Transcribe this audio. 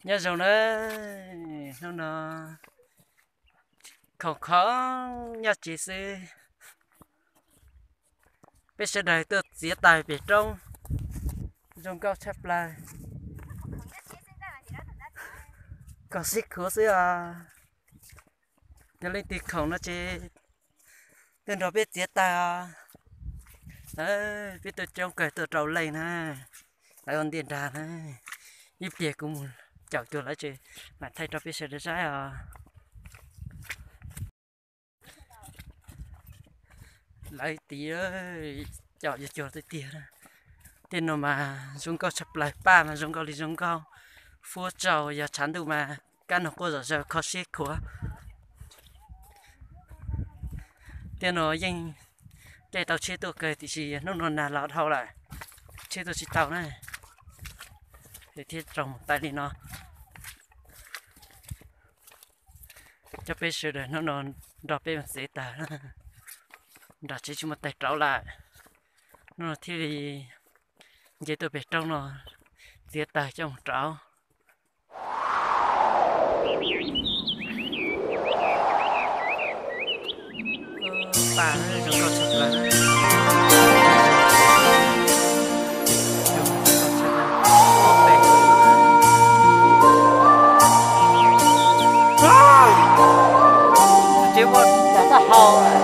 Nyob zoo na, hnub no khoom khoom nyob tsev xwb. Peb sawv daws tuaj txiav taws pem roob, zoo nkauj tshaj plaws. Khoom sib khuav xwb os. Yog leej twg khoom no ces tuaj nrog peb txiav taws os. Peb tuaj coob kawg, tuaj rau leej na. Lawv ua ntiaj nrag na. Ib pliag kuv mus caum cuag lawv tsev mam thaij rau peb sawv daws saib os. Lawv tid caum cuag cuag tiag tiag. Tej no mas zoo nkauj tshaj plaws, paj mas zoo nkauj li zoo nkauj, fuab tsaus, yog tshav ntuj mas kab noog quaj zom zaws kho siab khuav. Tej no yeej caij tau tsheb tuaj kawg tiam sis hnub no nag los dhau lawm, tsheb tuaj tsis tau na. Ces thiaj raug mus taw li no. Coj peb sawv daws hnub no nrog peb mus txiav taws, nram tsev tsis muaj taws rauv lawm. Hnub no thiaj li nce tuaj pem roob no txiav taws coj mus rauv. Paj zoo nkauj tshaj plaws. Tsis muaj tag hau.